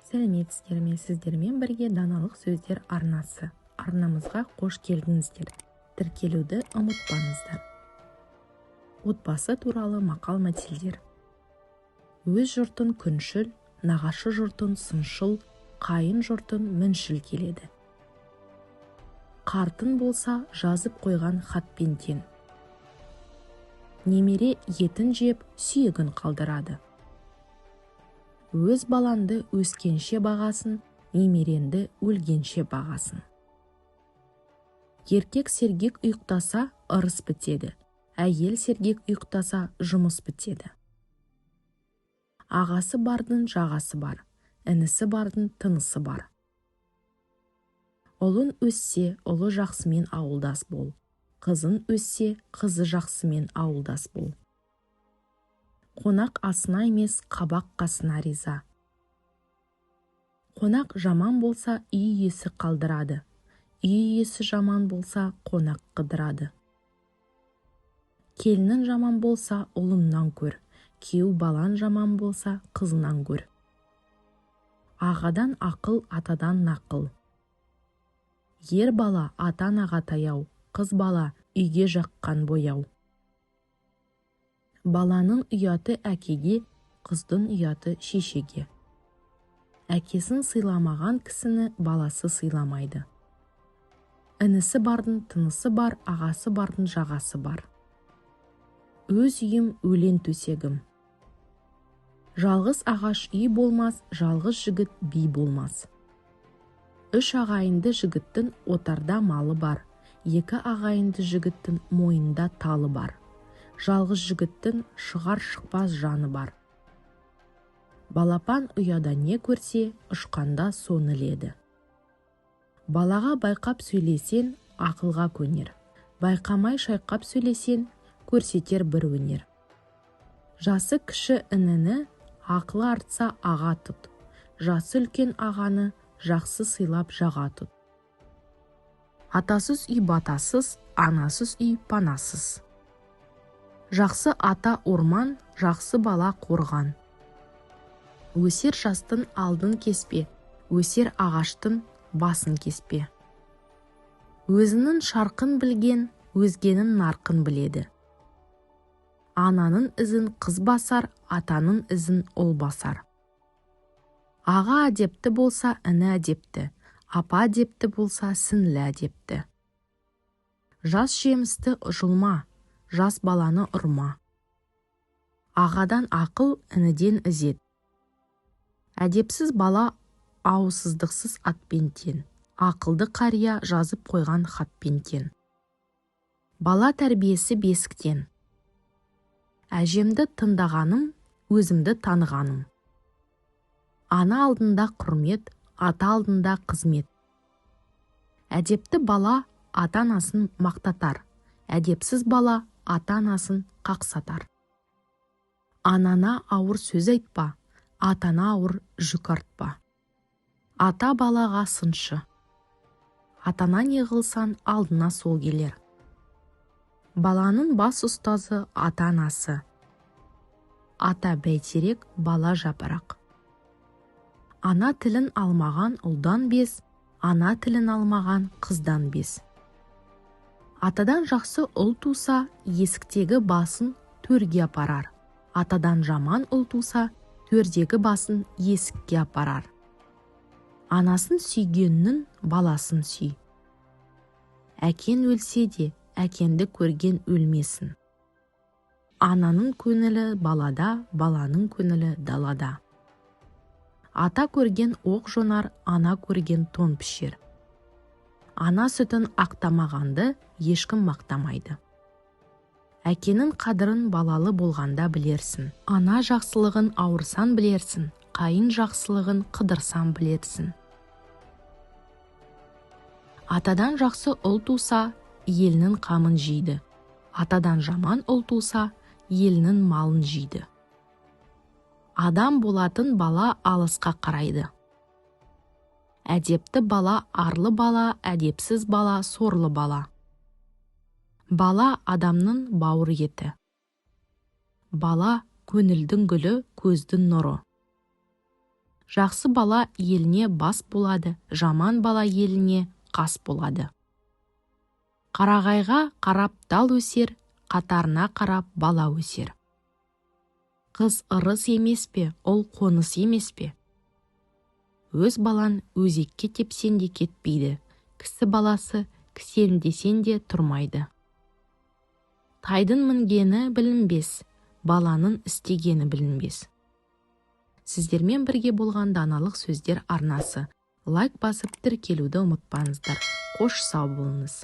Сәлеметсіздер ме! Сіздермен бірге «Даналық сөздер» арнасы. Арнамызға қош келдіңіздер! Тіркелуді ұмытпаңыздар. Отбасы туралы мақал мәтелдер. Өз жұртын күншіл, нағашы жұртын сыншыл, қайын жұртын міншіл келеді. Қартың болса, жазып қойған хатпен тең. Немере етін жеп, сүйегін қалдырады. Өз балаңды өскенше бағасың, немереңді өлгенше бағасың. Еркек сергек ұйықтаса, ырыс бітеді, әйел сергек ұйықтаса, жұмыс бітеді. Ағасы бардың жағасы бар, інісі бардың тынысы бар. Ұлың өссе, ұлы жақсымен ауылдас бол, қызың өссе, қызы жақсымен ауылдас бол. Қонақ асына емес, қабақ қасына риза. Қонақ жаман болса, үй иесі қалдырады, үй иесі жаман болса, қонақ қыдырады. Келінің жаман болса, ұлыңнан көр, күйеу балаң жаман болса, қызынан көр. Ағадан ақыл, атадан нақыл. Ер бала ата-анаға таяу, қыз бала үйге жаққан бояу. Баланың ұяты әкеге, қыздың ұяты шешеге. Әкесін сыйламаған кісіні баласы сыйламайды. Інісі бардың тынысы бар, ағасы бардың жағасы бар. Өз үйім – өлең төсегім. Жалғыз ағаш үй болмас, жалғыз жігіт би болмас. Үш ағайынды жігіттің отарда малы бар, екі ағайынды жігіттің мойнында талы бар, жалғыз жігіттің шығар-шықпас жаны бар. Балапан ұяда не көрсе, ұшқанда соны іледі. Балаға байқап сөйлесең, ақылға көнер, байқамай шайқап сөйлесең, көрсетер бір өнер. Жасы кіші ініні ақылы артса аға тұт, жасы үлкен ағаны жақсы сыйлап жаға тұт. Атасыз үй батасыз, анасыз үй панасыз. Жақсы ата орман, жақсы бала қорған. Өсер жастың алдын кеспе, өсер ағаштың басын кеспе. Өзінің шарқын білген өзгенің нарқын біледі. Ананың ізін қыз басар, атаның ізін ұл басар. Аға әдепті болса, іні әдепті, апа әдепті болса, сіңлі әдепті. Жас жемісті жұлма, жас баланы ұрма. Ағадан ақыл, ініден ізет. Әдепсіз бала ауыздықсыз атпен тең, ақылды қария жазып қойған хатпен тең. Бала тәрбиесі бесіктен. Әжемді тыңдағаным – өзімді танығаным. Ана алдында құрмет, ата алдында қызмет. Әдепті бала ата-анасын мақтатар, әдепсіз бала ата-анасын қақсатар. Анана ауыр сөз айтпа, атана ауыр жүк артпа. Ата балаға сыншы. Атана не қылсаң, алдына сол келер. Баланың бас ұстазы – ата-анасы. Ата бәйтерек, бала жапырақ. Ана тілін алмаған ұлдан без, ана тілін алмаған қыздан без. Атадан жақсы ұл туса, есіктегі басын төрге апарар, атадан жаман ұл туса, төрдегі басын есікке апарар. Анасын сүйгеннің баласын сүй. Әкен өлсе де, әкенді көрген өлмесін. Ананың көңілі балада, баланың көңілі далада. Ата көрген оқ жонар, ана көрген тон пішер. Ана сүтін ақтамағанды ешкім мақтамайды. Әкенің қадірін балалы болғанда білерсің. Ана жақсылығын ауырсаң білерсің, қайын жақсылығын қыдырсаң білерсің. Атадан жақсы ұл туса, елінің қамын жейді, атадан жаман ұл туса, елінің малын жейді. Адам болатын бала алысқа қарайды. Әдепті бала арлы бала, әдепсіз бала сорлы бала. Бала адамның бауыр еті. Бала көңілдің гүлі, көздің нұры. Жақсы бала еліне бас болады, жаман бала еліне қас болады. Қарағайға қарап тал өсер, қатарына қарап бала өсер. Қыз ырыс емес пе, ұл қоныс емес пе? Өз балаң өзекке тепсең де кетпейді, кісі баласы кісендесең де тұрмайды. Тайдың мінгені білінбес, баланың істегені білінбес. Сіздермен бірге болған «Даналық сөздер» арнасы. Лайк басып, тіркелуді ұмытпаңыздар. Қош, сау болыңыз.